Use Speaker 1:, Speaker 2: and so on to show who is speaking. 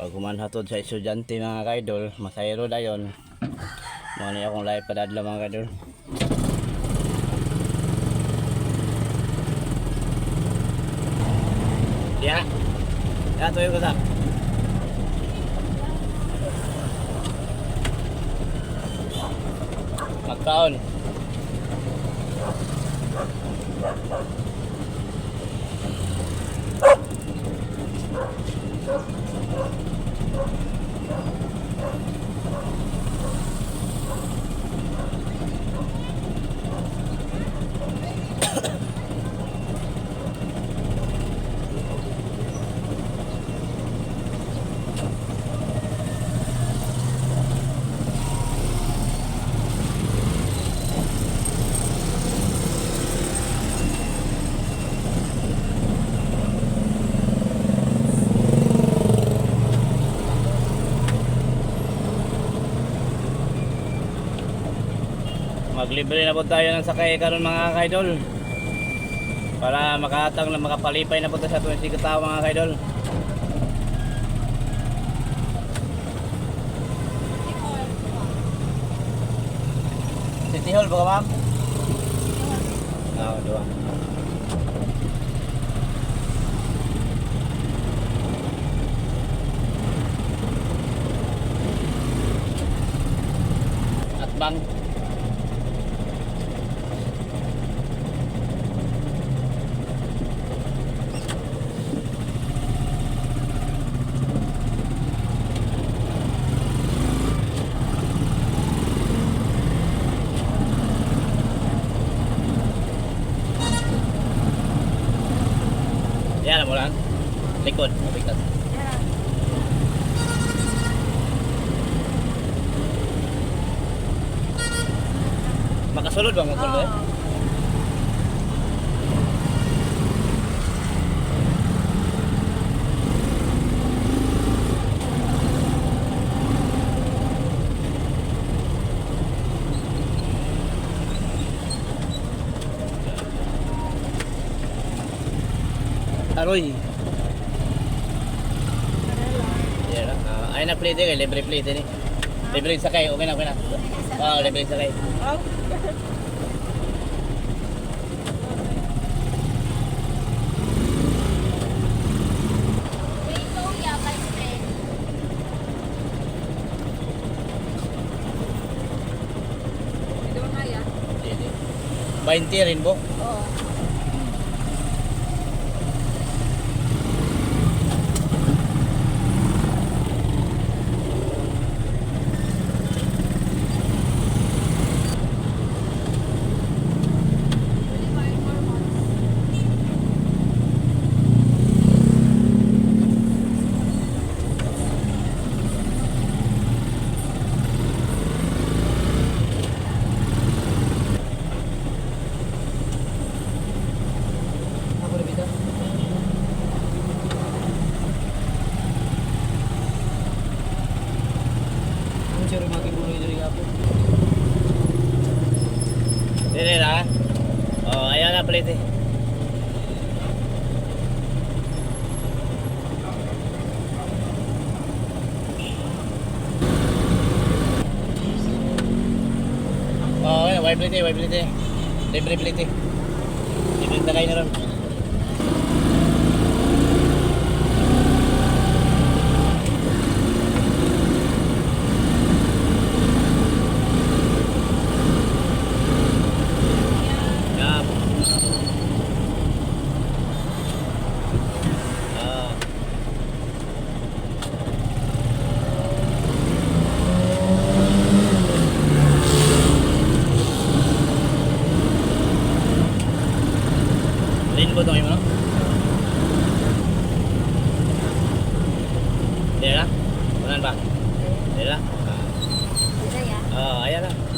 Speaker 1: Pag humanhatod sa estudyante, mga kaidol, masayro dayon. Mao ni akong live padadla, mga kaidol. Ya. Ya, tuyo ko sa. Magkaon. Maglibre na po tayo ng sakay karon, mga kaidol. Para makahatag na makapalipay na po tayo sa 20 katao, mga kaidol. City Hall ba ka, ma'am? Oo, dua. At bang. Yan mo lang. Likod, mabigat.
Speaker 2: Yeah.
Speaker 1: Makasulod ba mo eh?
Speaker 2: Oo.
Speaker 1: Aroy. Yeah, ay na plate kay libre plate ni. Libre sakay, okay na, okay na. Oo, libre sakay.
Speaker 2: Oh.
Speaker 3: Wait, ya, vice friend.
Speaker 2: Ito nga ya.
Speaker 1: Sige. 20 rin bo.
Speaker 2: Oo.
Speaker 1: Ako rin bitaw. Ang sure makibuloy diri gapon. Dire ra. Oh, ayan na plate. Eh. Oh, ayan, white plate, white plate. Libre plate. Libre tagay na ron. Yeah. Ah. Rainbow to mo, no? Dira? Unan ba? Dira?
Speaker 3: Dira ya.
Speaker 1: Ah, ayan na.